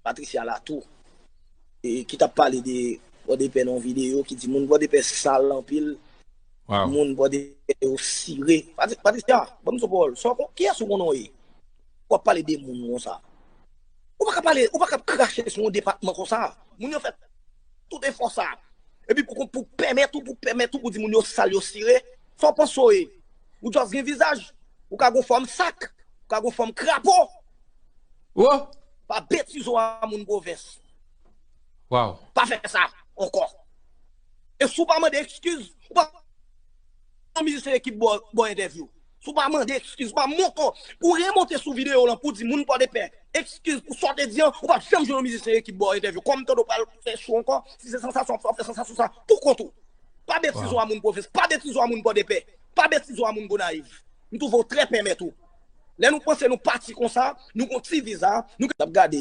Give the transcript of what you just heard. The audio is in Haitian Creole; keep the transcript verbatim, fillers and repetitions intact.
Patricia Latour, e, ki t ap pale de Pòdepè nan yon videyo, ki di moun Pòdepè sal anpil, Wow. moun Pòdepè yo sire. Patri- Patricia, ban m sou pawòl. Sa w kon- kiyès ou konnen w ye? W ap pale de moun konsa. Ou pa ka pale, ou pa ka krache sou yon depatman konsa. Moun yo fè tout efò sa. Epi pou, pou pèmèt ou, pou pèmèt ou, pou di moun yo sal, yo sire, fò w panse w ye. Ou just gen vizaj, ou ka gon fòm sak, ou ka gon fòm krapo. Oh! Pa betize a moun pwovens. Wow. Pa fè sa ankò. E si w pa mande ekskiz, ou pa yon mizisyen ekip bò bò entèvyou. Si w pa mande ekskiz, ou pa monte, ou remonte sou videyo lan pou di moun Pòdepè ekskiz pou sa w te di an, ou p ap janm jwenn yon mizisyen ekip bò entèvyou. Kòm tande w pral fè show ankò, si se sansasyon w ap fè, w ap fè sansasyon sa pou kont ou. Pa betize a moun pwovens, pa betize a moun Pòdepè, pa betize a moun Gonayiv. M twouve w trè pèmèt ou. Lè nou panse nou pati konsa, nou gon ti viza, nou k ap gade